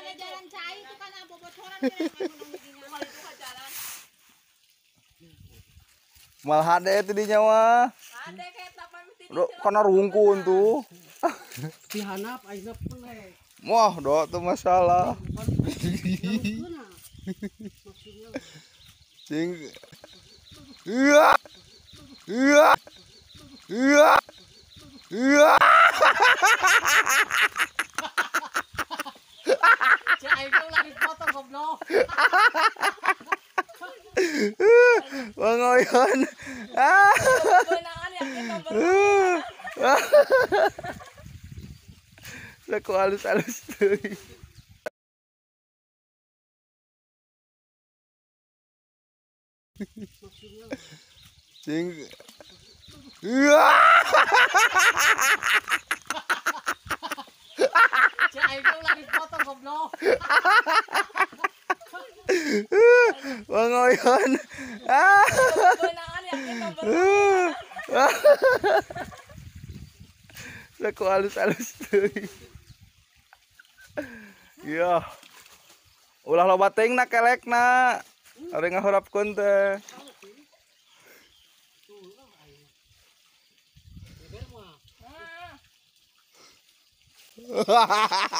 Ada jalan cai itu kan bocoran. Malah hade itu di nyawa. Karena rungkun tuh. Dihanap ayeuna pelek. Wah, do tuh masalah. Cing. Iya. Iya. Iya. Iya. Cek aing ulah dipoto goblok. Bangoyon. Ah. Laku halus-halus tuh. Cing. Iya. Cek aing ulah dipoto goblok. Bangoyon. Ah. Laku halus-halus tuh. Iya. Ulah loba teuing na kelekna. Ari ngahorapkeun teh. Hahaha.